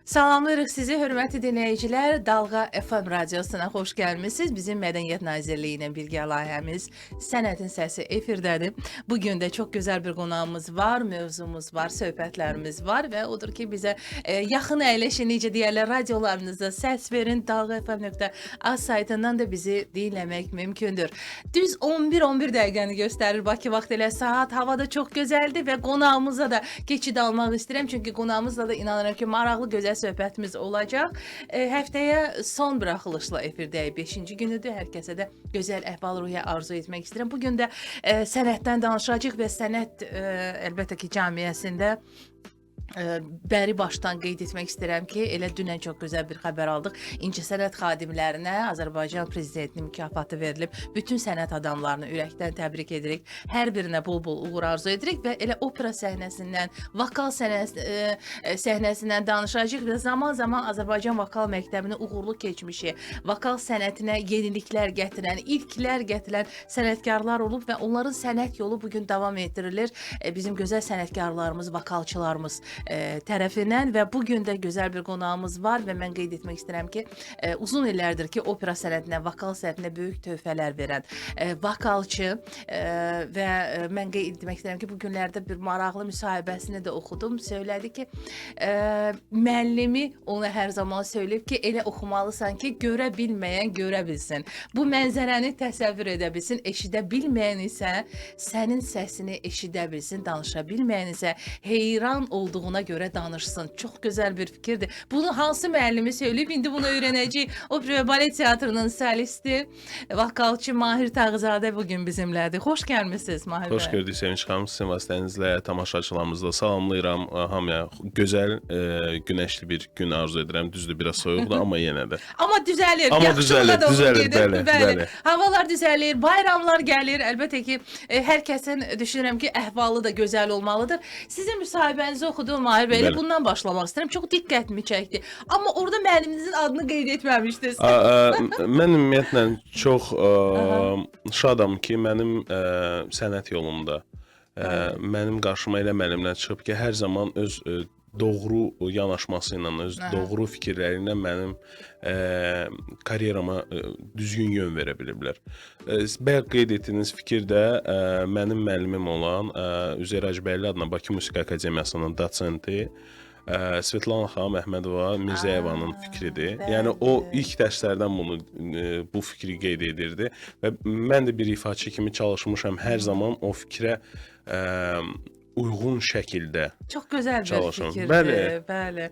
Salamlayırıq sizi, hörmətli dinləyicilər. Dalğa FM radiosuna xoş gəlmisiniz. Bizim Mədəniyyət Nazirliyi ilə birgə layihəmiz Sənətin Səsi efirdədir. Bu gün də çox gözəl bir qonağımız var, mövzumuz var, söhbətlərimiz var və odur ki, bizə yaxın əyləşin, necə deyərlər, radiolarınıza səs verin. Dalğa.fm.az saytından da bizi dinləmək mümkündür. Düz 11:11 dəqiqəni göstərir Bakı vaxtı ilə saat. Hava da çox gözəldir və qonağımıza da keçid almaq istəyirəm. Çünki qonağımızla da inanıram ki, maraqlı, gözəl söhbətimiz olacaq. Həftəyə son buraxılışla efirdəyik. 5-ci günüdür. Hər kəsə də gözəl əhval-ruhiyyə arzu etmək istəyirəm. Bu gün də sənətdən danışacağıq və sənət əlbəttə ki, cəmiyyəsində bəri başdan qeyd etmək istəyirəm ki, elə dünən çox gözəl bir xəbər aldıq. İncəsənət xadimlərinə Azərbaycan prezidentinin mükafatı verilib. Bütün sənət adamlarını ürəkdən təbrik edirik. Hər birinə bol-bol uğur arzu edirik və elə opera səhnəsindən, vokal səhnəsindən danışacağıq və zaman-zaman Azərbaycan vokal məktəbinin uğurlu keçmişi, vokal sənətinə yeniliklər gətirən, ilklər gətirən sənətkarlar olub və onların sənət yolu bu gün davam etdirilir. Bizim gözəl sənətkarlarımız, vokalçılarımız tərəfindən və bu gün də gözəl bir qonağımız var və mən qeyd etmək istəyirəm ki, uzun illərdir ki, opera sənətinə, vokal sənətinə böyük töhfələr verən vokalçı və mən qeyd etmək istəyirəm ki, bu günlərdə bir maraqlı müsahibəsini də oxudum. Söylədi ki, müəllimi ona hər zaman söyləyib ki, elə oxumalısan ki, görə bilməyən görə bilsin. Bu mənzərəni təsəvvür edə bilsin, eşidə bilməyən isə sənin səsini eşidə bilsin, danışa bilməyən isə heyran olduğuna görə danışsın. Çox gözəl bir fikirdir. Bunu hansı müəllimi söyləyib, indi bunu öyrənəcəyik. Opera və Balet Teatrının solisti, vokalçı Mahir Tağızadə bugün bizimlədir. Xoş gəlmisiniz Mahir Xoş bəy. gördük Sevinç xanım. Sizin vasitənizlə tamaşaçılarımızı da salamlayıram. Hamıya gözəl, günəşli bir gün arzu edirəm. Düzdür, biraz soyuqdur, amma yenə də. Amma düzəlir. Amma Yaxşılığa düzəlir, doğru düzəlir, gedir. bəli, bəli. Havalar düzəlir, bayramlar gəlir. Əlbəttə ki, hər kəsin düşünürəm ki, əhvalı da gözəl olmalıdır. Sizin müsahibənizi oxudum Mahir bəy, elə bundan başlamaq istəyirəm. Çox diqqətimi çəkdi. Amma orada müəlliminizin adını qeyd etməmişdiniz. Mən ümumiyyətlə çox şadam ki, mənim sənət yolumda mənim qarşıma elə müəllimlər çıxıb ki, hər zaman öz doğru yanaşması ilə, öz doğru fikirləri ilə mənim karyerama düzgün yön verə biliblər. Bayaq qeyd etdiyiniz fikir də mənim müəllimim olan Üzeyir Hacıbəyli adına Bakı Musiqi Akademiyasının dosenti Svetlana xanım Əhmədova Mirzəyevanın fikridir. Yəni o ilk dərslərdən bunu bu fikri qeyd edirdi və mən də bir ifaçı kimi çalışmışam hər zaman o fikrə uyğun şəkildə Çox gözəl bir çalışın. fikirdir. Bəli. Bəli.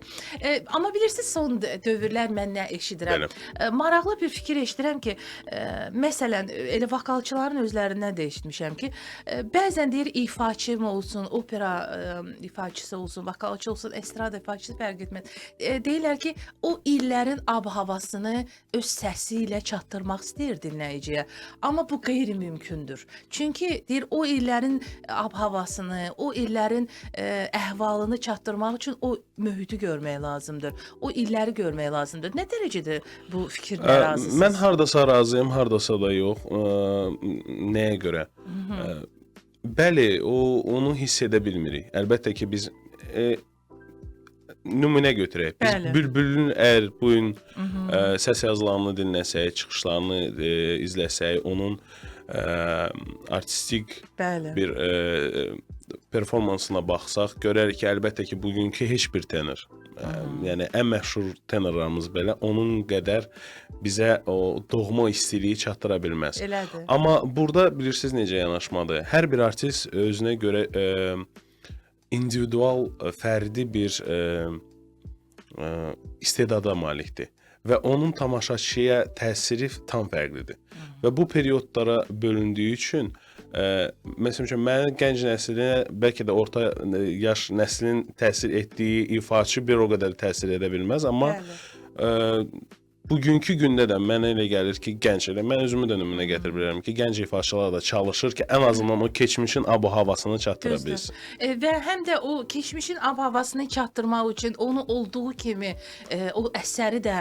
Amma bilirsiniz, son dövrlər mən nə eşidirəm? Maraqlı bir fikir eşidirəm ki, məsələn, elə vokalçıların özlərindən də eşitmişəm ki, bəzən deyir ifaçı mı olsun, opera ifaçısı olsun, vokalçı olsun, estrada ifaçısı fərq etməz. Deyirlər ki, o illərin ab-havasını öz səsi ilə çatdırmaq istəyir dinləyiciyə. Amma bu qeyri-mümkündür. Çünki deyir o illərin ab-havasını, o illərin əhvalını çatdırmaq üçün o mühiti görmək lazımdır. O illəri görmək lazımdır. Nə dərəcədə bu fikirlə razısınız? Mən hardasa razıyam, hardasa da yox. Nəyə görə? Bəli, onu hiss edə bilmirik. Əlbəttə ki, biz nümunə götürək. Biz Bülbülün əgər bu gün səs yazılarını dinləsək, çıxışlarını izləsək, onun artistik bir performansına baxsaq, görərik ki, əlbəttə ki, bugünkü heç bir tenor, yəni ən məşhur tenorlarımız belə onun qədər bizə o doğma istiliyi çatdıra bilməz. Elədir. Amma burada bilirsiniz necə yanaşmadır? Hər bir artist özünə görə individual, fərdi bir istedada malikdir və onun tamaşaçıya təsiri tam fərqlidir. Və bu periodlara bölündüyü üçün məsəl üçün mənim gənc nəslinə bəlkə də orta yaş nəslin təsir etdiyi ifaçı bir o qədər təsir edə bilməz, amma Bugünkü gündə də mənə elə gəlir ki, gənc elə mən özümü də nümunə gətirə bilərəm ki, gənc ifaçılar da çalışır ki, ən azından o keçmişin ab-havasını çatdıra bilsin. Və həm də o keçmişin ab-havasını çatdırmaq üçün onu olduğu kimi o əsəri də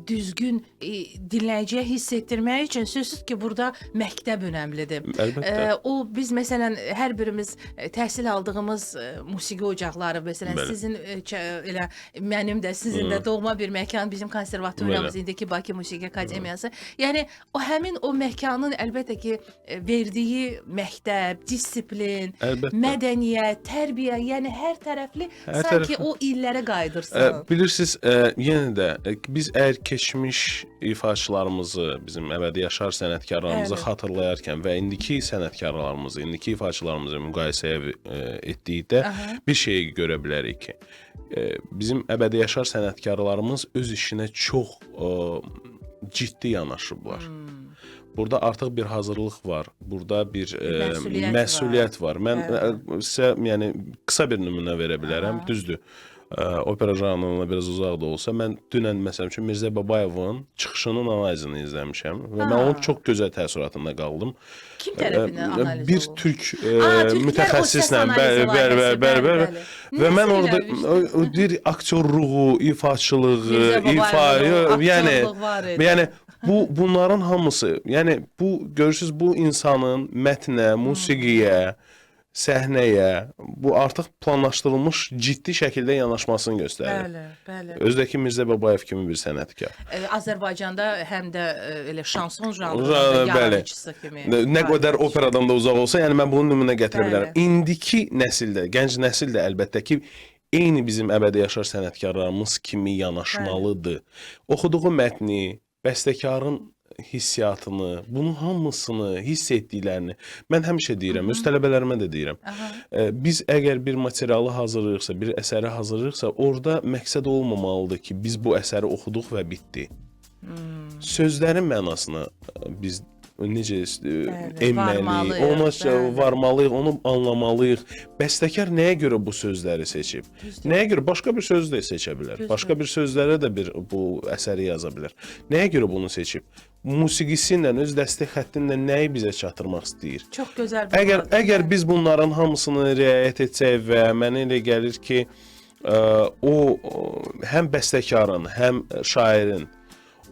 düzgün dinləyiciyə hiss etdirmək üçün sözsüz ki, burada məktəb önəmlidir. Əlbəttə. O biz məsələn hər birimiz təhsil aldığımız musiqi ocaqları, məsələn sizin elə mənim də sizin də doğma bir məkan bizim konservatoriyamız, indiki Bakı Musiqi Akademiyası. Yəni o həmin o məkanın əlbəttə ki verdiyi məktəb, disiplin, mədəniyyət, tərbiyə, yəni hər tərəfli Hər sanki tərəfli. o illərə qayıdırsan. Bilirsiniz, yenə də biz əgər keçmiş ifaçılarımızı, bizim əbədi yaşar sənətkarlarımızı xatırlayarkən və indiki sənətkarlarımızı, indiki ifaçılarımızı müqayisəyə etdikdə bir şeyi görə bilərik ki, bizim əbədi yaşar sənətkarlarımız öz işinə çox ciddi yanaşıblar. Burada artıq bir hazırlıq var. Burada bir məsuliyyət məsuliyyət var. Mən sizə yəni qısa bir nümunə verə bilərəm. Düzdür. Opera janrına biraz uzaq da olsa, mən dünən məsəl üçün Mirzə Babayevin çıxışının analizini izləmişəm və mən onun çox gözəl təəssüratında qaldım. Kim tərəfindən analiz Bir olunur? türk Türklər o səs mütəxəssislə, analizi bəli, bəli, layihəsi, bəli, bəli, bəli, bəli. Və mən Necə orada eləmişdi? o bir aktyorluğu, ifaçılığı, Mirzə ifa, Babayevin o yəni aktyorluq var idi. yəni bunların hamısı, yəni bu görürsüz bu insanın mətnə, musiqiyə, səhnəyə bu artıq planlaşdırılmış ciddi şəkildə yanaşmasını göstərir. Bəli, bəli. Özdəki Mirzə Babayev kimi bir sənətkar. Azərbaycanda həm də elə şanson janrında yaradıcısı kimi. Nə qədər operadan da uzaq olsa, yəni mən bunu nümunə gətirə bilərəm. Bəli. İndiki nəsildə, gənc nəsil də əlbəttə ki, eyni bizim əbədi yaşar sənətkarlarımız kimi yanaşmalıdır. Oxuduğu mətni, bəstəkarın hissiyatını, bunun hamısını, hiss etdiklərini mən həmişə deyirəm, öz tələbələrimə də deyirəm. Biz əgər bir materialı hazırlayırıqsa, bir əsəri hazırlayırıqsa, orada məqsəd olmamalıdır ki, biz bu əsəri oxuduq və bitdi. Sözlərin mənasına biz necə enməliyik, ona varmalıyıq, onu anlamalıyıq. Bəstəkar nəyə görə bu sözləri seçib? Nəyə görə başqa bir söz də seçə bilər. Düzdür. Başqa bir sözlərə də bir bu əsəri yaza bilər. Nəyə görə bunu seçib? Musiqisi ilə, öz dəstək xətti ilə nəyi bizə çatdırmaq istəyir? Çox gözəl bir Əgər biz bunların hamısını riayət etsək və mənə elə gəlir ki, o həm bəstəkarın, həm şairin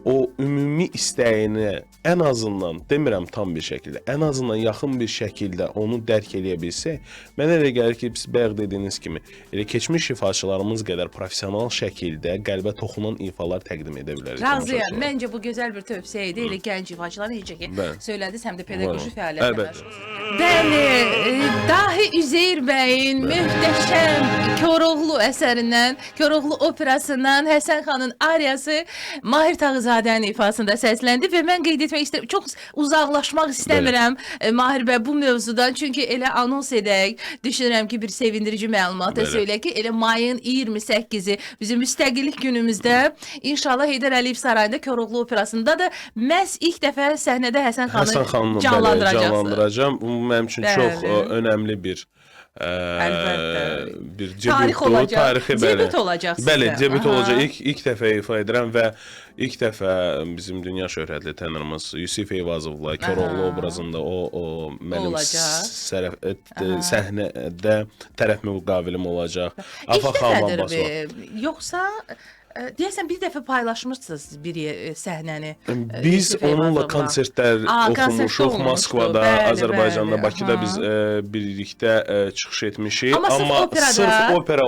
o ümumi istəyini ən azından, demirəm tam bir şəkildə, ən azından yaxın bir şəkildə onu dərk eləyə bilsək, mənə elə gəlir ki, biz bayaq dediyiniz kimi, elə keçmiş ifaçılarımız qədər professional şəkildə qəlbə toxunan ifalar təqdim edə bilərik. Razıyam. Məncə bu gözəl bir tövsiyə idi. Elə gənc ifaçılara necə ki söylədiniz, həm də pedaqoji fəaliyyətlə məşğulsunuz. Bəli, Dahi Üzeyir bəyin möhtəşəm Koroğlu əsərindən, Koroğlu operasından Həsən xanın ariyası Mahir Tağızadənin ifasında səsləndi və mən qeyd etmək istəyirəm, çox uzaqlaşmaq istəmirəm Mahir bəy bu mövzudan, çünki elə anons edək, düşünürəm ki, bir sevindirici məlumat da söyləyək ki, elə mayın 28-i bizim müstəqillik günümüzdə inşallah Heydər Əliyev Sarayında Koroğlu operasında da məhz ilk dəfə səhnədə Həsən xanı canlandıracaqsınız. Bu mənim üçün çox önəmli bir bir debütdur, tarixi bəli. Debüt olacaq sizdə. Bəli, debüt olacaq. İlk dəfə ifa edirəm və ilk dəfə bizim dünya şöhrətli tenorumuz Yusif Eyvazovla Koroğlu obrazında o mənim səhnədə tərəf müqabilim olacaq. İlk dəfədir, yoxsa deyəsən bir dəfə paylaşmışsınız bir səhnəni. Biz onunla konsertlər oxumuşuq Moskvada, Azərbaycanda, Bakıda biz birlikdə çıxış etmişik. Amma sırf opera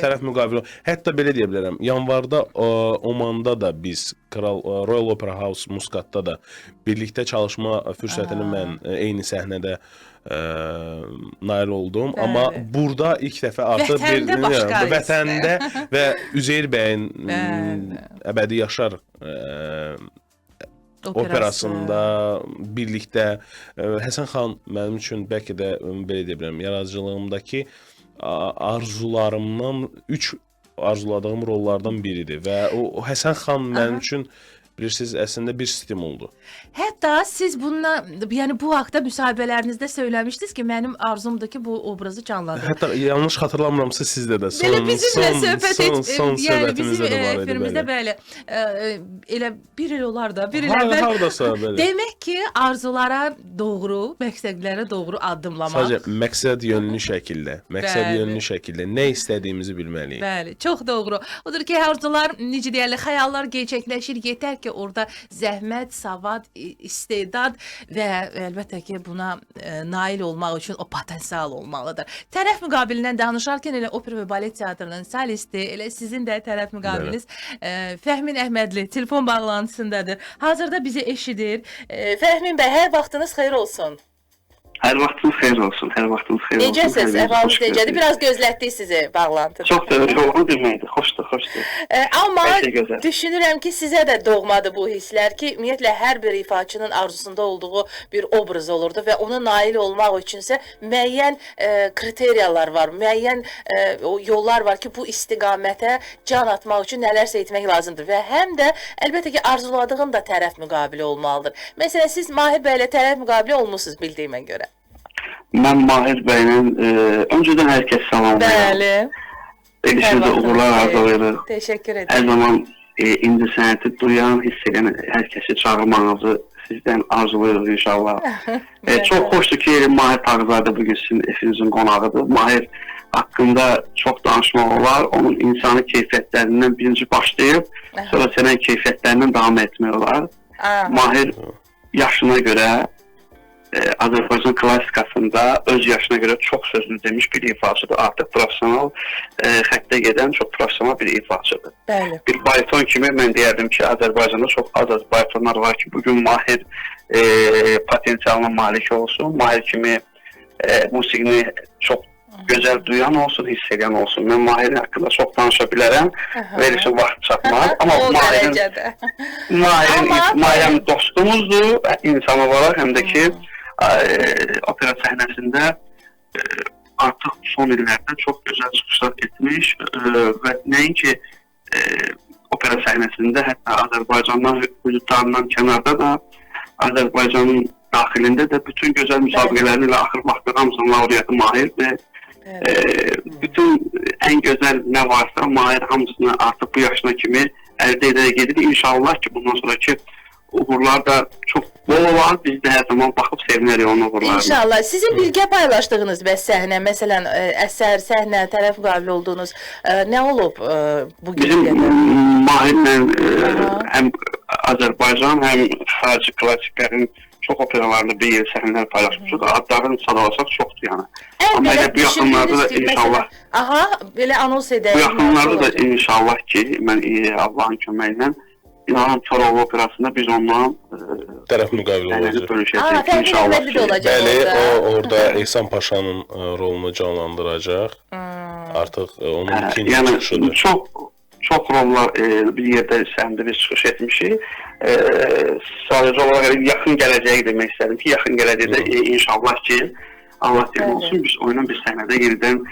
tərəf müqabili. Hətta belə deyə bilərəm, yanvarda Omanda da biz Royal Opera House Muscatda da birlikdə çalışma fürsətini mən eyni səhnədə nail oldum. Amma burada ilk dəfə artıq bir vətəndə və Üzeyir bəyin Əbədi Yaşar operasında birlikdə Həsən xan mənim üçün bəlkə də belə deyə bilərəm, yaradıcılığımdakı arzularımdan 3 arzuladığım rollardan biridir və o Həsən xan mənim üçün Bilirsiniz, əslində bir stimuldur. Hətta siz bununla, yəni bu haqda müsahibələrinizdə söyləmişdiniz ki, mənim arzumdur ki, bu obrazı canlandırım. Hətta yanlış xatırlamıramsa sizdə də son Belə bizimlə son söhbət son, et, son yəni bizim söhbətimizdə də var idi efirimizdə belə. bəli, elə bir il olar da, bir il əvvəl. Hardasa belə. Demək ki, arzulara doğru, məqsədlərə doğru addımlamaq. Sadəcə məqsəd yönlü şəkildə, məqsəd Bəli. yönlü şəkildə nə istədiyimizi bilməliyik. Bəli, çox doğru. Odur ki, arzular, necə deyərlər, xəyallar gerçəkləşir. Yetər ki, orada zəhmət, savad, istedad və əlbəttə ki, buna nail olmaq üçün o potensial olmalıdır. Tərəf müqabilindən danışarkən elə Opera və Balet Teatrının solisti, elə sizin də tərəf müqabiliniz Fəhmin Əhmədli telefon bağlantısındadır. Hazırda bizi eşidir. Fəhmin bəy, hər vaxtınız xeyir olsun. Hər vaxtınız xeyir olsun, hər vaxtınız xeyir olsun. Necəsiz? Hər biriniz Əhvalınız xoş necədir? gördük. Biraz gözlətdik sizi bağlantıda. Çox da yorğun deməkdir. Xoşdur, xoşdur. Amma Hər şey gözəl. düşünürəm ki, sizə də doğmadı bu hisslər ki, ümumiyyətlə hər bir ifaçının arzusunda olduğu bir obraz olurdu və ona nail olmaq üçünsə müəyyən kriteriyalar var, müəyyən o yollar var ki, bu istiqamətə can atmaq üçün nələrsə etmək lazımdır və həm də əlbəttə ki, arzuladığın da tərəf müqabili olmalıdır. Məsələn, siz Mahir bəylə tərəf müqabili olmusunuz bildiyimə görə. Mən Mahir bəylə öncədən hər kəs salamlayıram. Bəli. El işinizə Hər vaxtınız uğurlar xeyir. arzulayırıq. Təşəkkür Hər edirəm. zaman incəsənəti duyan, hiss edən hər kəsi çağırmağınızı sizdən arzulayırıq inşallah. Çox xoşdur ki, Mahir Tağızadə bugün sizin efirinizin qonağıdır. Mahir haqqında çox danışmaq olar. Onun insani keyfiyyətlərindən birinci başlayıb, sonra sənət keyfiyyətlərindən davam etmək olar. Aha. Mahir yaşına görə Azərbaycan klassikasında öz yaşına görə çox sözünü demiş bir ifaçıdır. Artıq professional xəttə gedən çox professional bir ifaçıdır. Bəli. Bir bariton kimi mən deyərdim ki, Azərbaycanda çox az-az baritonlar var ki, bugün Mahir potensialına malik olsun. Mahir kimi musiqini çox gözəl duyan olsun, hiss edən olsun. Mən Mahirin haqqında çox danışa bilərəm. Verilsin vaxt çatmaz. Amma O Mahirin dərəcədə. Mahirin Amma- Mahir həm dostumuzdur insan olaraq, həm də ki opera səhnəsində artıq son illərdə çox gözəl çıxışlar etmiş və nəinki opera səhnəsində, hətta Azərbaycandan hüdudlarından kənarda da Azərbaycanın daxilində də bütün gözəl müsabiqələrin ilə axır vaxtlar hamısının laureatı Mahirdir. Bütün ən gözəl nə varsa Mahir hamısını artıq bu yaşına kimi əldə edərək gedir. İnşallah ki, bundan sonraki uğurlar da çox bol olar. Biz də hər zaman baxıb sevinərik onun uğurlarına. İnşallah. Sizin birgə paylaşdığınız bəs səhnə, məsələn, əsər, səhnə, tərəf müqabililə olduğunuz nə olub bu Bizim günə qədər? Mahirlə həm Azərbaycan, həm xarici klassiklərin çox operalarında bir yer səhnələr paylaşmışıq. Adlarını sadalasaq çoxdur yəni. Əgər Amma belə elə bu yaxınlarda da düşündünüz ki, inşallah məsələn, aha, belə anons edək. Bu yaxınlarda da inşallah ki, mən Allahın köməyi ilə İnanam Koroğlu operasında biz ondan Tərəf müqabililə səhnəni olacaq. bölüşəcəyik Fəhmi inşallah Əhmədli də ki. olacaq Bəli, orada. o orada Ehsan Paşanın rolunu canlandıracaq. Artıq onun ikinci Yəni çıxışıdır. çox çox rollar bir yerdə səhnədə biz çıxış etmişik. Sadəcə olaraq elə yaxın gələcəyi demək istədim ki, yaxın gələcəkdə inşallah ki, Allah deyim Bəli. olsun, biz oyunun bir səhnədə yenidən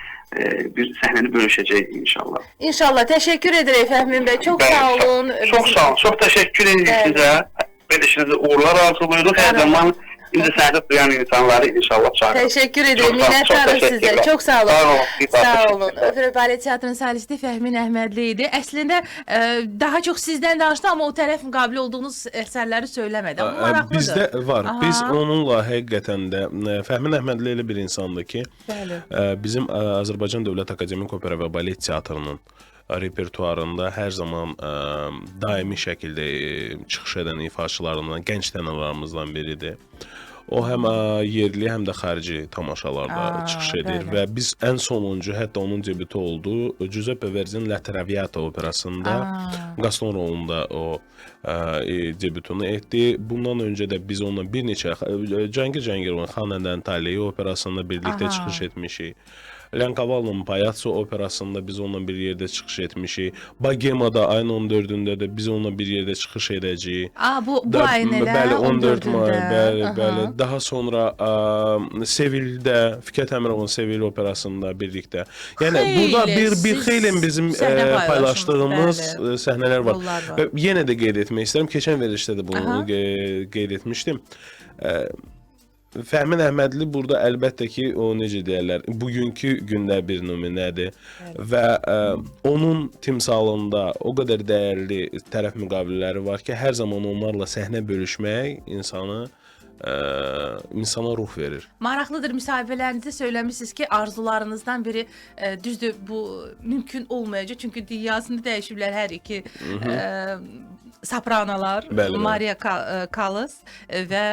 bir səhnəni bölüşəcəyik inşallah. İnşallah. Təşəkkür edirik Fəhmin bəy. Çox Bəli, sağ olun. Çox sağ olun. Çox təşəkkür edirik Bəli. sizə. Belə işinizə uğurlar arzulayırıq. Hər Var olun. zaman incəsənəti duyan insanları inşallah çağırırıq. Təşəkkür edirəm. Çox sağ olun, çox Minnətdarıq sizə. təşəkkürlər. Çox sağ olun. Sağ olun. Bir daha Sağ olun. təşəkkürlər. Opera Balet Teatrının solisti Fəhmin Əhmədli idi. Əslində daha çox sizdən danışdı, amma o tərəf müqabililə olduğunuz əsərləri söyləmədi. Amma maraqlıdır. Bizdə var. Aha. Biz onunla həqiqətən də Fəhmin Əhmədli elə bir insandır ki, Bəli. bizim Azərbaycan Dövlət Akademik Opera və Balet Teatrının repertuarında hər zaman daimi şəkildə çıxış edən ifaçılarından, gənc tenorlarımızdan biridir. O həm yerli, həm də xarici tamaşalarda çıxış edir bəli. və biz ən sonuncu, hətta onun debütü oldu. Giuseppe Verdi'nin La Traviata operasında Gaston rolunda o debütünü etdi. Bundan öncə də biz onunla bir neçə Cəngir Cəngirovun Xanəndənin Taleyi operasında birlikdə çıxış etmişik. Lyankavalının Payatso operasında biz onunla bir yerdə çıxış etmişik. Bogemada ayın 14-ündə də biz onunla bir yerdə çıxış edəcəyik. Bu ayın elə bəli, 14 may, 14-ündə. Bəli, bəli. Daha sonra Sevildə, Fikrət Əmirovun Sevil operasında birlikdə. Yəni burada bir xeyli bizim paylaşdığımız səhnələr var. Var. Və yenə də qeyd etmək istəyirəm. Keçən verilişdə də bunu qeyd etmişdim. Fəhmin Əhmədli burada əlbəttə ki, o necə deyərlər, bugünkü gündə bir nümunədir və onun timsalında o qədər dəyərli tərəf müqavilələri var ki, hər zaman onlarla səhnə bölüşmək insana ruh verir. Maraqlıdır, müsahibələrinizdə söyləmişsiniz ki, arzularınızdan biri düzdür, bu mümkün olmayacaq. Çünki dünyasını dəyişiblər hər iki sopranolar, bəli, Maria Callas və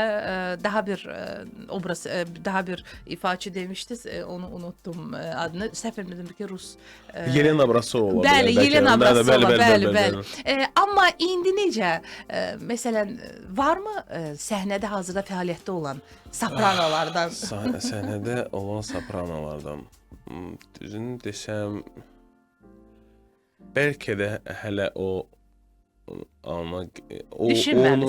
daha bir obraz, daha bir ifaçı demişdiniz, onu unutdum adını. Səhv etmirəm ki, Rus. Yelena Obraztsova. Bəli, Yelena Obraztsova, bəli, bəli. Amma indi necə, məsələn, varmı səhnədə hazırda fəaliyyətdə olan sopranolardan? Səhnədə olan sopranolardan, düzünü desəm, bəlkə də hələ o ana, onu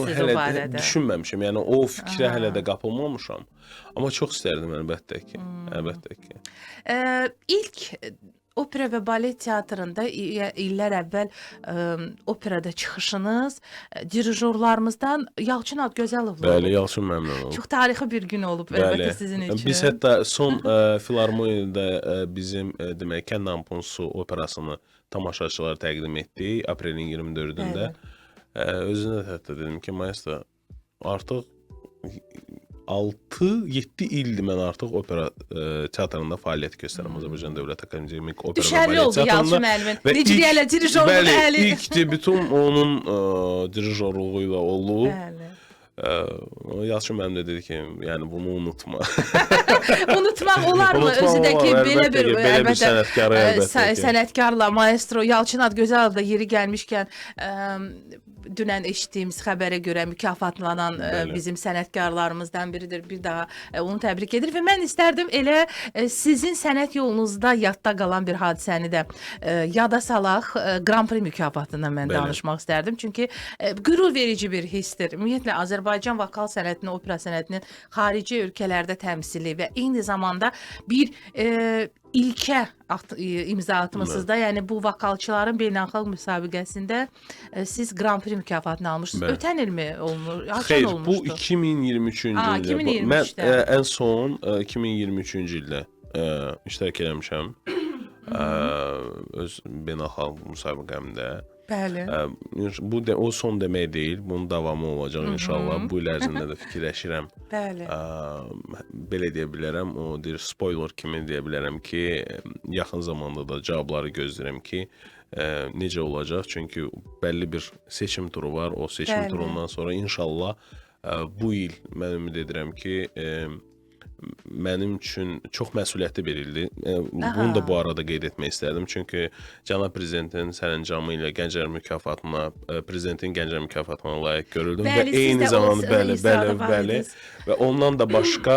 hələ də düşünməmişəm. Yəni o fikrə hələ də qapılmamışam. Amma çox istərdim əlbəttə ki. Əlbəttə ki. İlk opera və balet teatrında illər əvvəl operada çıxışınız dirijorlarımızdan Yalçın Adgözəlovla olub. Bəli, Yalçın mənimlə olub. Çox tarixi bir gün olub əlbəttə sizin üçün. Biz hətta son filarmoniyada bizim demək Kənd Ampunsu operasını tamaşaçılara təqdim etdik aprelin 24-ündə. Özünə də hətta dedim ki, maestro, artıq 6-7 ildir mən artıq opera teatrında fəaliyyət göstərirəm. Azərbaycan Dövlət Akademik Opera və Düşərli Balet oldu Teatrında. Yalçın müəllimin. Necə deyərlər, dirijorluq əli. Bəli, ilk debutum onun dirijorluğu ilə olub. Bəli. Yalçın müəllim də dedi ki, yəni bunu unutma. Unutmaq olarmı? Özü də ki, belə bir sənətkarla maestro Yalçın Adgözəlov da yeri gəlmişkən dünən eşitdiyimiz xəbərə görə mükafatlanan bizim sənətkarlarımızdan biridir. Bir daha onu təbrik edir və mən istərdim elə sizin sənət yolunuzda yadda qalan bir hadisəni də yada salaq. Grand Prix mükafatından mən danışmaq istərdim. Çünki qürur verici bir hissdir. Ümumiyyətlə Azərbaycan vokal sənətinin, opera sənətinin xarici ölkələrdə təmsili və eyni zamanda bir ilkə imza atmısınız da, yəni bu vokalçıların beynəlxalq müsabiqəsində siz Grand Prix mükafatını almışsınız. Ötən ilmi olmur? Xeyr, bu 2023-cü ildə. Mən ən son 2023-cü ildə iştirak eləmişəm öz beynəlxalq müsabiqəmdə. Bəli. Bu o son demək deyil, bunun davamı olacaq inşallah. Bu il ərzində də fikirləşirəm. Bəli. Belə deyə bilərəm, o deyir spoiler kimi deyə bilərəm ki, yaxın zamanda da cavabları gözləyirəm ki, necə olacaq? Çünki bəlli bir seçim turu var. O seçim turundan sonra inşallah bu il mən ümid edirəm ki, mənim üçün çox məsuliyyətli bir ildir. Bunu da bu arada qeyd etmək istərdim. Çünki cənab prezidentin sərəncamı ilə Gənclər mükafatına, prezidentin Gənclər mükafatına layiq görüldüm. Bəli, və eyni zamanda bəli, bəli, bəli. Və ondan da başqa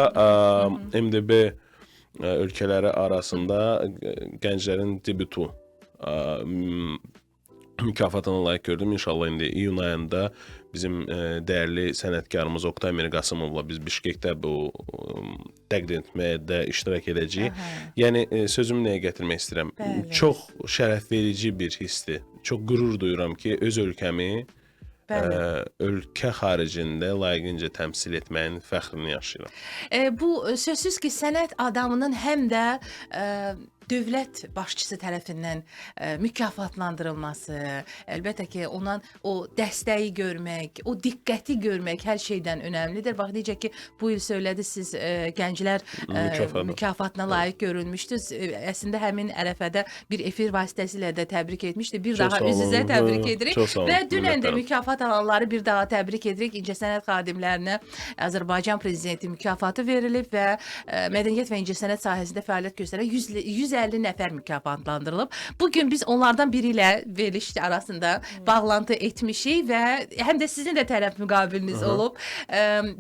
MDB ölkələri arasında gənclərin debutu mükafatına layiq gördüm. İnşallah indi iyun ayında bizim dəyərli sənətkarımız Oqtay Mirqasımovla biz Bişkekdə bu təqdim etməyə iştirak edəcəyik. Yəni sözümü nəyə gətirmək istəyirəm? Bəli. Çox şərəf verici bir hissdir. Çox qürur duyuram ki, öz ölkəmi ölkə xaricində layiqincə təmsil etməyin fəxrini yaşayıram. Bu sözsüz ki, sənət adamının həm də dövlət başçısı tərəfindən mükafatlandırılması, əlbəttə ki, ondan o dəstəyi görmək, o diqqəti görmək hər şeydən önəmlidir. Bax, necə ki, bu il söylədi siz gənclər mükafatına layiq görülmüşdünüz. Əslində, həmin ərəfədə bir efir vasitəsilə də təbrik etmişdi. Bir daha üz-üzə təbrik edirik. Və dünən də mükafat alanları bir daha təbrik edirik. İncəsənət xadimlərinə Azərbaycan Prezidenti mükafatı verilib və mədəniyyət və incəsənət sahəsində fəaliyyət göstərən 100 150 nəfər mükafatlandırılıb. Bu gün biz onlardan biri ilə veriliş arasında bağlantı etmişik və həm də sizin də tərəf müqabiliniz olub.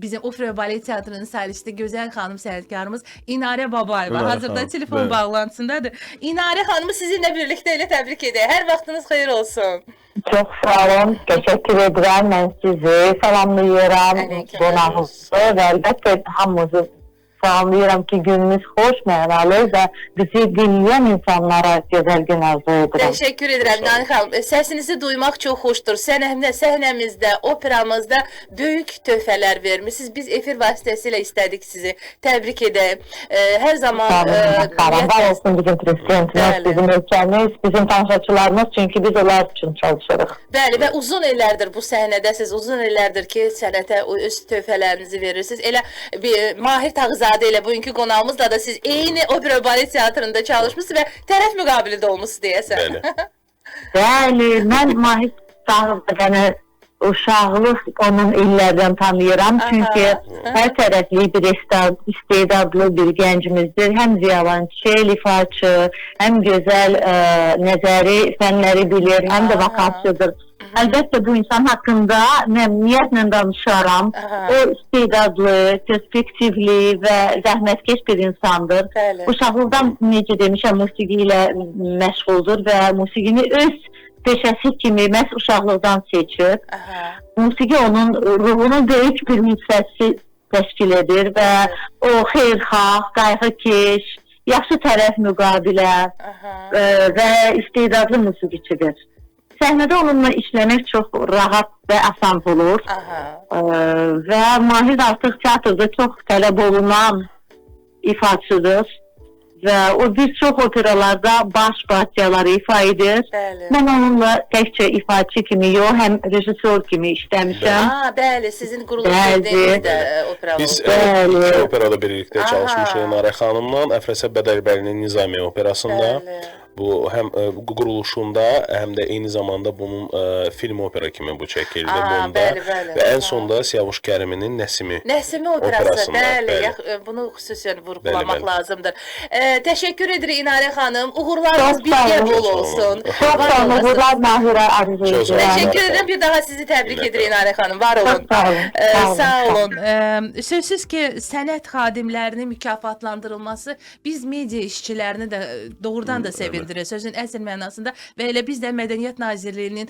Bizim Opera və Balet Teatrının solisti gözəl xanım sənətkarımız İnarə Babayeva İnarə hazırda xanım, telefon bəli. bağlantısındadır. İnarə xanımı sizinlə birlikdə elə təbrik edək. Hər vaxtınız xeyir olsun. Çox sağ olun, təşəkkür edirəm. Mən sizi salamlayıram, Aleyküm. qonağınızı və əlbəttə hamınızı salamlayıram ki, gününüz xoş, mənalı və bizi dinləyən insanlara gözəl gün arzu edirəm. Təşəkkür edirəm Sağ olun. Nani xanım. Səsinizi duymaq çox xoşdur. Səhnəmizdə, operamızda böyük töhfələr vermisiniz. Biz efir vasitəsilə istədik sizi təbrik edək. Hər zaman Sağ olun, sağ olun. Var ümumiyyətlə- olsun bizim prezidentimiz, Bəli. bizim ölkəmiz, bizim tamaşaçılarımız, çünki biz onlar üçün çalışırıq. Bəli və uzun illərdir bu səhnədəsiz, uzun illərdir ki, sənətə öz töhfələrinizi verirsiniz. Elə bir Mahir Tağızadə ilə bugünkü qonağımızla da siz eyni opera balet teatrında çalışmısınız və tərəf müqabili də olmusunuz deyəsən. Bəli. Bəli, mən Mahir Tağızadəni uşaqlıq onun illərdən tanıyıram. Çünki hər tərəfli bir istedadlı bir gəncimizdir. Həm violonçel ifaçı, həm gözəl nəzəri fənləri bilir, həm də vokalçıdır. Əlbəttə bu insan haqqında məmnuniyyətlə danışaram. O istedadlı, perspektivli və zəhmətkeş bir insandır. Bəli. Uşaqlıqdan necə demişəm, musiqi ilə məşğuldur və musiqini öz peşəsi kimi məhz uşaqlıqdan seçir. Musiqi onun ruhunun böyük bir hissəsi təşkil edir və o xeyirxah, qayğıkeş, yaxşı tərəf müqabilə və istedadlı musiqiçidir. Səhnədə onunla işləmək çox rahat və asan olur. Və Mahir artıq teatrda çox tələb olunan ifaçıdır və o bir çox operalarda baş partiyaları ifa edir. Bəli. Mən onunla təkcə ifaçı kimi yox, həm rejissor kimi işləmişəm. Bəli, sizin quruluş Bəli. verdiyiniz də opera Biz oldu. Bəli. iki operada birlikdə çalışmışıq İnarə xanımla. Əfrasiyab Bədəlbəlinin Nizami operasında. Bəli. Bu həm quruluşunda, həm də eyni zamanda bunun film opera kimi bu çəkildi bunda. Bəli, bəli. Və ən sonda Siyavuş Kəriminin Nəsimi Nəsimi operası, operasında, bəli, bəli. Bunu xüsusən vurğulamaq Bəli, bəli. lazımdır. Təşəkkür edirik İnarə xanım. Uğurlarınız Çox sağ birgə olun. bol olsun. Çox Var sağ olun, olasınız. uğurlar Mahirə arzu Çox sağ olun. edirəm. Təşəkkür edirəm. Bir daha sizi təbrik edirik İnarə xanım. Var olun. Çox sağ olun. Sağ olun. Sağ olun. Sözsüz ki, sənət xadimlərinin mükafatlandırılması biz media işçilərini də doğrudan da sevindirir. Sözün əsl mənasında və elə biz də Mədəniyyət Nazirliyinin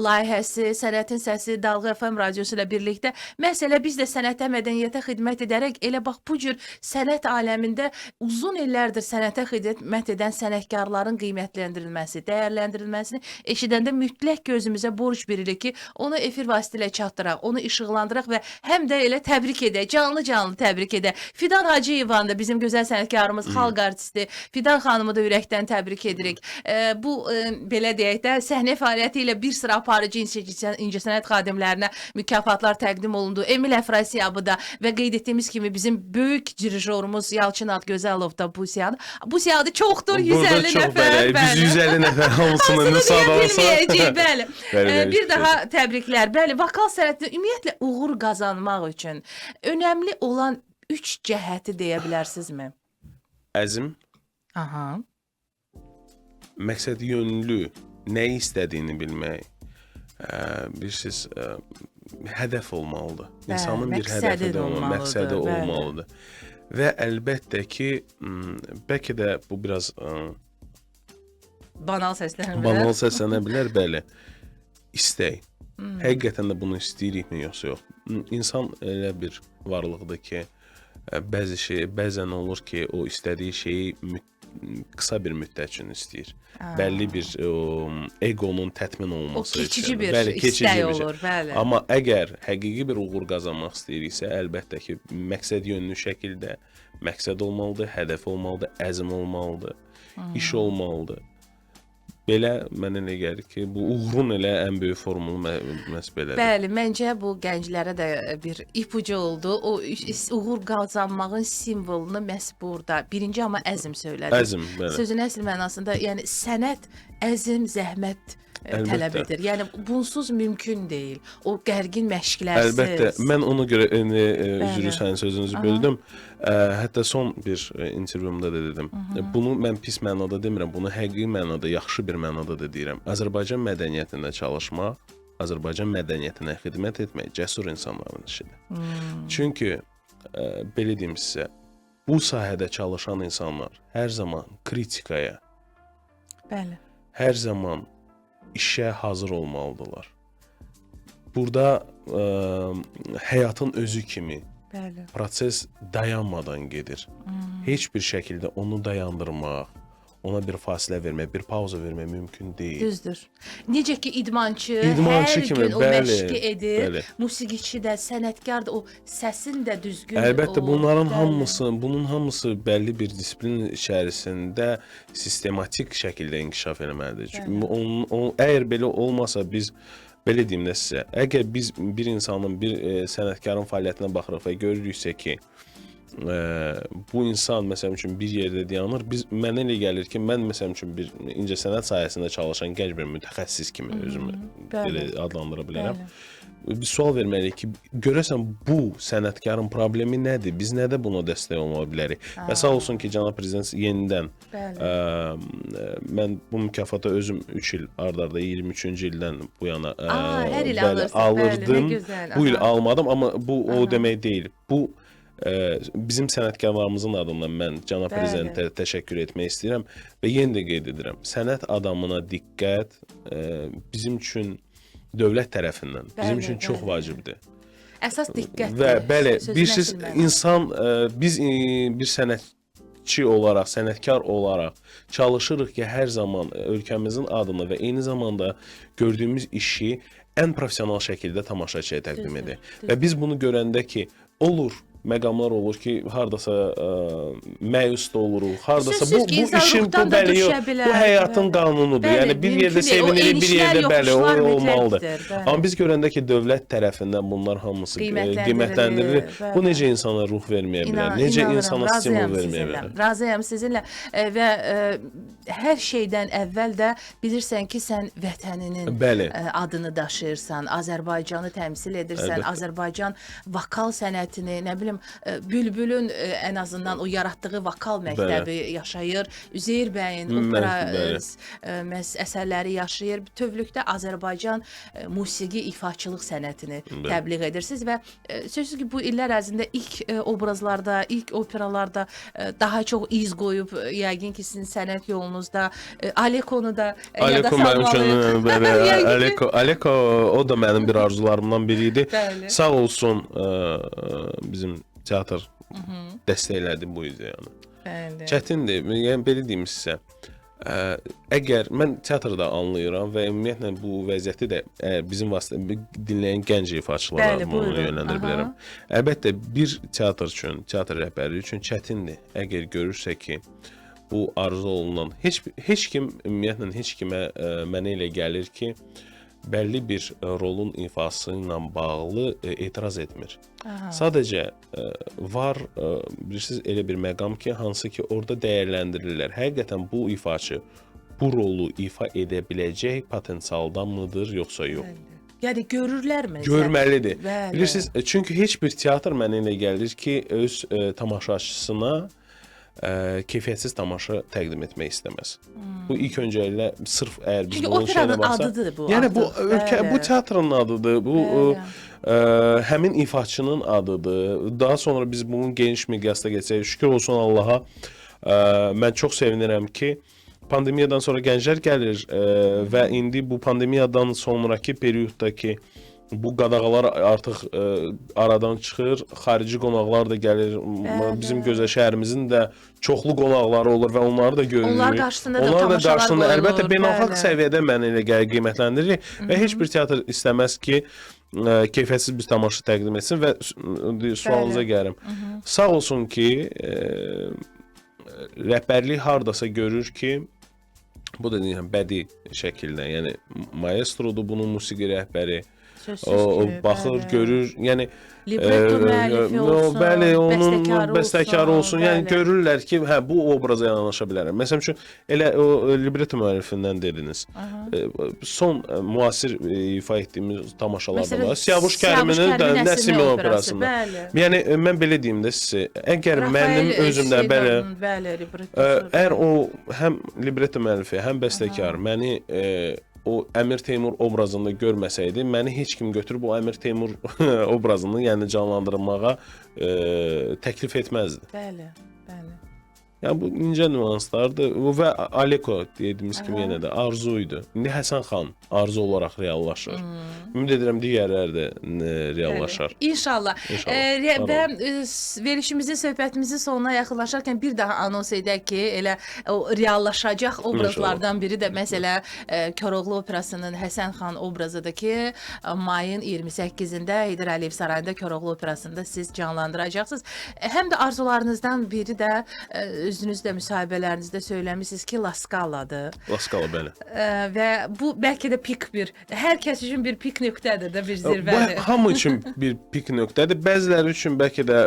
layihəsi, Sənətin Səsi, Dalğa FM radiosu ilə birlikdə məsələ biz də sənətə, mədəniyyətə xidmət edərək elə bax bu cür sənət aləmində uzun illərdir sənətə xidmət edən sənətkarların qiymətləndirilməsi, dəyərləndirilməsini eşidəndə mütləq gözümüzə borc bilirik ki, onu efir vasitəsilə çatdıraq, onu işıqlandıraq və həm də elə təbrik edək, canlı-canlı təbrik edək. Fidan Hacıyevanı da bizim gözəl sənətkarımız, xalq artisti Fidan xanımı da ürəkdən təbrik edirik. Bu belə deyək də, səhnə fəaliyyəti ilə bir sıra aparıcı incəsənət xadimlərinə mükafatlar təqdim olundu. Emil Əfrasiyabı da və qeyd etdiyimiz kimi bizim böyük dirijorumuz Yalçın Adgözəlov da bu siyahı. Bu siyahı çoxdur, 150 Burada çox nəfər. bəli, biz 150 nəfər hamısını Hamısını müsaade deyə olsa. bilməyəcəyik, bəli. Bəli, bəli, Bir daha təbriklər. Bəli, vokal sənətində ümumiyyətlə uğur qazanmaq üçün önəmli olan 3 cəhəti deyə bilərsinizmi? Əzm, məqsəd yönlü, nəyi istədiyini bilmək. Bilirsiniz, hədəf olmalıdır. İnsanın bir hədəfi də olmalıdır, məqsədi olmalıdır. Və əlbəttə ki, bəlkə də bu biraz banal səslənə bilər. Banal səslənə bilər, bəli. İstək. Həqiqətən də bunu istəyirikmi yoxsa yox? İnsan elə bir varlıqdır ki, bəzi şey, bəzən olur ki, o istədiyi şeyi qısa bir müddət üçün istəyir. Bəlli bir eqonun təmin olunması o keçici üçün. Bir bəli, keçici istək bir şey olur, bəli. Amma əgər həqiqi bir uğur qazanmaq istəyiriksə, əlbəttə ki, məqsəd yönlü şəkildə məqsəd olmalıdır, hədəf olmalıdır, əzm olmalıdır, iş olmalıdır. Belə mənə elə gəlir ki, bu uğurun elə ən böyük formulu məhz belədir. Bəli, məncə bu gənclərə də bir ipucu oldu. O uğur qazanmağın simvolunu məhz burada. Birinci amma əzm söylədim. Əzm, bəli. Sözün əsl mənasında, yəni sənət əzm, zəhmət tələb edir. Yəni bunsuz mümkün deyil. O gərgin məşqlərsiz. Əlbəttə, mən ona görə indi üzr sənin sözünüzü böldüm. Hətta son bir intervyumda da dedim. Bunu mən pis mənada demirəm, bunu həqiqi mənada, yaxşı bir mənada da deyirəm. Azərbaycan mədəniyyətində çalışmaq, Azərbaycan mədəniyyətinə xidmət etmək cəsur insanların işidir. Çünki belə deyim sizə, bu sahədə çalışan insanlar hər zaman kritikaya, Bəli. hər zaman işə hazır olmalıdırlar. Burada həyatın özü kimi Bəli. proses dayanmadan gedir. Heç bir şəkildə onu dayandırmaq, ona bir fasilə vermək, bir pauza vermək mümkün deyil. Düzdür. Necə ki idmançı hər kimi, gün o bəli, məşqi edir, bəli. Musiqiçi də, sənətkar da o səsin də düzgün. Əlbəttə o, bunların bəli. hamısı, bunun hamısı bəlli bir disiplin içərisində sistematik şəkildə inkişaf eləməlidir. Çünki onun, əgər belə olmasa biz belə deyim də sizə, əgər biz bir insanın, bir sənətkarın fəaliyyətinə baxırıq və görürüksə ki, bu insan məsəl üçün bir yerdə dayanır. Biz mənə elə gəlir ki, mən məsəl üçün bir incəsənət sahəsində çalışan gənc bir mütəxəssis kimi özümü belə adlandıra bilərəm. Bir sual verməliyik ki, görəsən bu sənətkarın problemi nədir? Biz nədə buna dəstək olma bilərik? Və sağ olsun ki, cənab prezident yenidən mən bu mükafata özüm 3 il ard-arda 23-cü ildən bu yana hər il bəli, alırdım. Bəli, nə gözəl. Bu il almadım, amma bu o demək deyil. Bu bizim sənətkarlarımızın adından mən cənab prezidentə təşəkkür etmək istəyirəm və yenə də qeyd edirəm. Sənət adamına diqqət bizim üçün dövlət tərəfindən bizim üçün çox vacibdir. Əsas diqqətdir. Və bəli, bilirsiniz, insan biz bir sənətçi olaraq, sənətkar olaraq çalışırıq ki, hər zaman ölkəmizin adını və eyni zamanda gördüyümüz işi ən professional şəkildə tamaşaçıya təqdim edək. Və biz bunu görəndə ki, olur məqamlar olur ki, hardasa məyus da oluruq, hardasa bu işin bu bəli, bu həyatın qanunudur. Bəli, yəni bir yerdə sevinirik, bir yerdə bəli, o olmalıdır. Bəli. Amma biz görəndə ki, dövlət tərəfindən bunlar hamısı qiymətləndirilir. Bu necə insana ruh verməyə bilər? Necə insana stimul verməyə bilər? Razıyam sizinlə və hər şeydən əvvəl də bilirsən ki, sən vətəninin adını daşıyırsan, Azərbaycanı təmsil edirsən, Azərbaycan vokal sənətini, nə bilim, Bülbülün ən azından o yaratdığı vokal məktəbi yaşayır, Üzeyir bəyin opera əsərləri yaşayır. Bütövlükdə Azərbaycan musiqi ifaçılıq sənətini təbliğ edirsiniz və sözsüz ki, bu illər ərzində ilk obrazlarda, ilk operalarda daha çox iz qoyub, yəqin ki, sizin sənət yolunuzda Alekonu da yada salmalıyıq. Aleko, o da mənim bir arzularımdan biri idi. Sağ olsun bizim teatr dəstəklədi bu ideyanı. Çətindir, yəni belə deyim sizə. Əgər mən teatrda anlayıram və ümumiyyətlə bu vəziyyəti də bizim vasitə dinləyən gənc ifaçılara bunu yönləndirə bilərəm. Əlbəttə bir teatr üçün, teatr rəhbəri üçün çətindir. Əgər görürsə ki, bu arzu olunan heç kim ümumiyyətlə heç kimə mənə elə gəlir ki, bəlli bir rolun ifası ilə bağlı etiraz etmir. Sadəcə var, bilirsiniz, elə bir məqam ki, hansı ki orada dəyərləndirirlər. Həqiqətən bu ifaçı bu rolu ifa edə biləcək potensialdan mıdır, yoxsa yox? Yəni görürlərmi? Görməlidir. Bilirsiniz, çünki heç bir teatr mənə elə gəlir ki, öz tamaşaçısına keyfiyyətsiz tamaşa təqdim etmək istəməz. Bu ilk öncəliklə sırf əgər biz bunun şeyinə baxsaq, adıdır bu. Yəni bu ölkə, bu teatrın adıdır, bu həmin ifaçının adıdır. Daha sonra biz bunun geniş miqyasda geçsək, şükür olsun Allaha, mən çox sevinirəm ki, pandemiyadan sonra gənclər gəlir və indi bu pandemiyadan sonrakı perioddakı bu qadağalar artıq aradan çıxır, xarici qonaqlar da gəlir, bizim gözəl şəhərimizin də çoxlu qonaqları olur və onları da görürük. Onlar qarşısında da tamaşalar qoyulur. Əlbəttə, beynəlxalq səviyyədə mən elə gəlir qiymətləndiririk və heç bir teatr istəməz ki, keyfiyyətsiz bir tamaşa təqdim etsin və sualınıza gəlim. Sağ olsun ki, rəhbərlik hardasa görür ki, bu da deyirəm, bədii şəkildə, yəni maestrodur bunun musiqi rəhbəri, Sözsüz O ki, baxır, bəli. görür. Yəni Libretto müəllifi olsun, bəli, onun bəstəkarı bəstəkarı olsun. Yəni bəli. görürlər ki, hə bu obraza yanaşa bilərəm. Məsəl üçün elə o libretto müəllifindən dediniz. Son müasir ifa etdiyimiz tamaşalardan var. Siyavuş Kəriminin də Kərimi Nəsimi operasında. Bəli. Yəni mən belə deyim də sizə, əgər mənim Rafael özümdə bəli, bəli, librettosu. əgər o həm libretto müəllifi, həm bəstəkar məni o Əmir Teymur obrazında görməsəydi, məni heç kim götürüb o Əmir Teymur obrazını, yəni canlandırmağa təklif etməzdi. Bəli, bəli. Yəni bu incə nüanslardır və Aleko dediyimiz kimi yenə də arzu idi. İndi Həsən xan arzu olaraq reallaşır. Ümid edirəm digərləri də reallaşar. Bəli. İnşallah. İnşallah. Və verilişimizin, söhbətimizin sonuna yaxınlaşarkən bir daha anons edək ki, elə o reallaşacaq obrazlardan biri də məsələ Koroğlu operasının Həsən xan obrazıdır ki, mayın 28-də Heydər Əliyev Sarayında Koroğlu operasında siz canlandıracaqsınız. Həm də arzularınızdan biri də özünüz də müsahibələrinizdə söyləmisiniz ki, La Scala-dır. La Scala, bəli. Və bu bəlkə də pik bir, hər kəs üçün bir pik nöqtədir də, bir zirvədir. Bu hamı üçün bir pik nöqtədir. Bəziləri üçün bəlkə də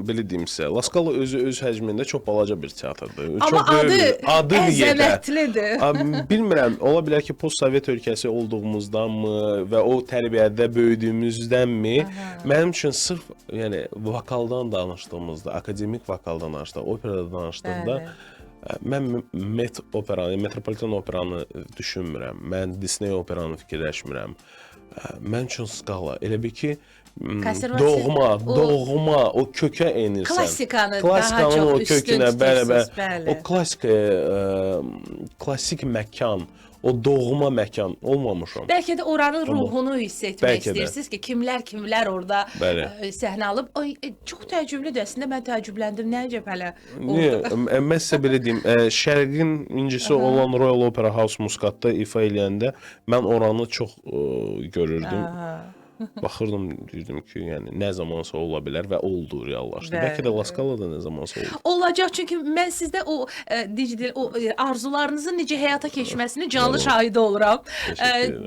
belə deyim sizə, La Scala özü öz həcmində çox balaca bir teatrdır. Amma çox böyük adı, bir, adı əzəmətlidir. Bilmirəm, ola bilər ki, postsovet ölkəsi olduğumuzdanmı və o tərbiyədə böyüdüyümüzdənmi, mənim üçün sırf yəni vokaldan danışdığımızda, akademik vokaldan danışdığımızda, operada danışdığımda mən Met operanı, Metropolitan operanı düşünmürəm. Mən Disney operanı fikirləşmirəm. Mənim üçün Scala elə bir ki, doğma, o kökə enirsən. Klassikanı daha çox o üstün kökünə, bəli, tutursunuz, bəli. O klassik məkan, o doğma məkan olmamışam. Bəlkə də oranın ruhunu hiss etmək istəyirsiniz ki, kimlər orada səhnə alıb. Ay, çox təəccüblüdür əslində, mən təəccübləndim. Nə əcəb hələ Niyə? Mən sizə belə deyim, Şərqin incisi olan Royal Opera House Muscatda ifa eləyəndə mən oranı çox görürdüm. Baxırdım, deyirdim ki, yəni nə zamansa ola bilər və oldu, reallaşdı. Bəlkə də La Scala-da nə zamansa oldu. Olacaq, çünki mən sizdə o o arzularınızın necə həyata keçməsini canlı şahidi oluram.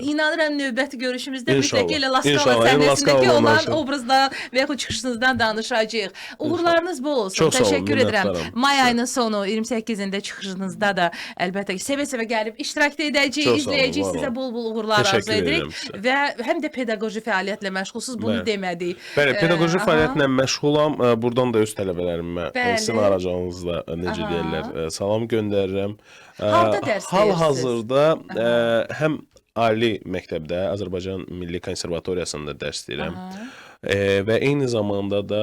İnanıram növbəti görüşümüzdə mütləq elə La Scala səhnəsindəki olan obrazdan və yaxud çıxışınızdan danışacağıq. Uğurlarınız bol olsun. Təşəkkür edirəm. May ayının sonu 28-də çıxışınızda da əlbəttə ki, sevə-sevə gəlib iştirak edəcəyik, izləyəcəyik, sizə bol-bol uğurlar arzu edirik və həm də pedaqoji fəaliyyətlə məşğulsuz, bunu demədik. Bəli, pedaqoji fəaliyyətlə məşğulam. Buradan da öz tələbələrimə sizin aracılığınızla, necə deyirlər, salam göndərirəm. Harda dərs deyirsiniz? Hal-hazırda həm ali məktəbdə, Azərbaycan Milli Konservatoriyasında dərs deyirəm. Və eyni zamanda da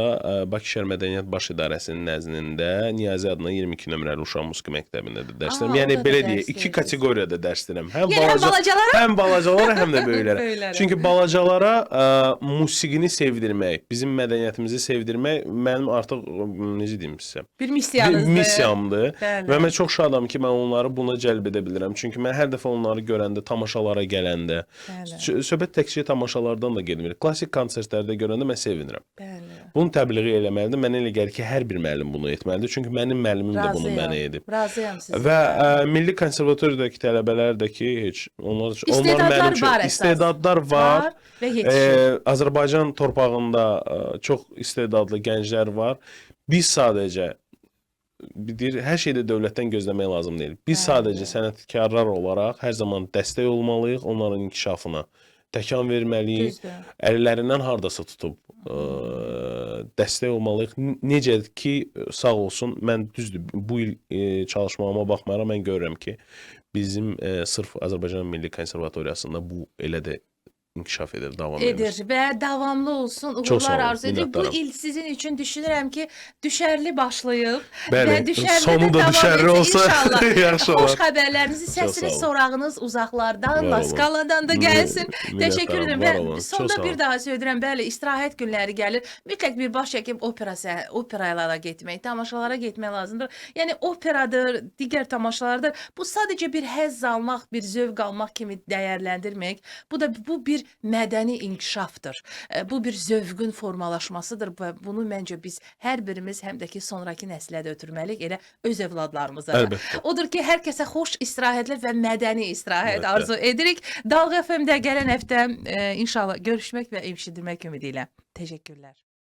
Bakı Şəhər Mədəniyyət Baş İdarəsinin nəzdində Niyazi adına 22 nömrəli Uşaq Musiqi Məktəbində də dərs deyirəm. Yəni belə deyək, iki kateqoriyada dərs deyirəm. Həm balacalara, həm də böyüklərə. Çünki balacalara musiqini sevdirmək, bizim mədəniyyətimizi sevdirmək mənim artıq, necə deyim sizə, bir missiyamdır. Bir missiyamdır. Və mən çox şadam ki, mən onları buna cəlb edə bilirəm. Çünki mən hər dəfə onları görəndə, tamaşalara gələndə, söhbət təkcə tamaşalardan da getmir. Klassik konsertlərdə görəndə mən sevinirəm. Bunu təbliği eləməlidir. Mənə elə gəlir ki, hər bir müəllim bunu etməlidir. Çünki mənim müəllimim də bunu mənə edib. Razıyam sizə. Və Milli Konservatoriyadakı tələbələr də ki, heç onlar mənim üçün istedadlar var və yetişir. Azərbaycan torpağında çox istedadlı gənclər var. Biz sadəcə hər şeydə dövlətdən gözləmək lazım deyil. Biz sadəcə sənətkarlar olaraq hər zaman dəstək olmalıyıq onların inkişafına. Təkan verməliyik, əllərindən hardasa tutub dəstək olmalıyıq. Necə ki, sağ olsun, mən düzdür, bu il çalışmağıma baxmayaraq mən görürəm ki, bizim sırf Azərbaycan Milli Konservatoriyasında bu elə də inkişaf edir, davam edir. Və davamlı olsun, uğurlar arzu edirik. Bu il sizin üçün düşünürəm ki, düşərli başlayıb. Bəli, sonu da düşərli olsa yaxşı olar. Xoş xəbərlərinizi, səsiniz, sorağınız uzaqlardan, La Scala-dan da gəlsin. Təşəkkür edirəm. Və sonda bir daha söyləyirəm, bəli, istirahət günləri gəlir. Mütləq bir baş çəkib operalara getmək, tamaşalara getmək lazımdır. Yəni, operadır, digər tamaşalardır. Bu sadəcə bir həzz almaq, bir zövq almaq kimi dəyərləndirmək. Bu da bu bir bir mədəni inkişafdır. Bu bir zövqün formalaşmasıdır və bunu məncə biz hər birimiz həm də ki sonrakı nəslə də ötürməliyik, elə öz övladlarımıza da. Əlbəttə. Odur ki, hər kəsə xoş istirahətlər və mədəni istirahət Əlbəttə. arzu edirik. Dalğa FM-də gələn həftə inşallah görüşmək və eşidilmək ümidi ilə. Təşəkkürlər.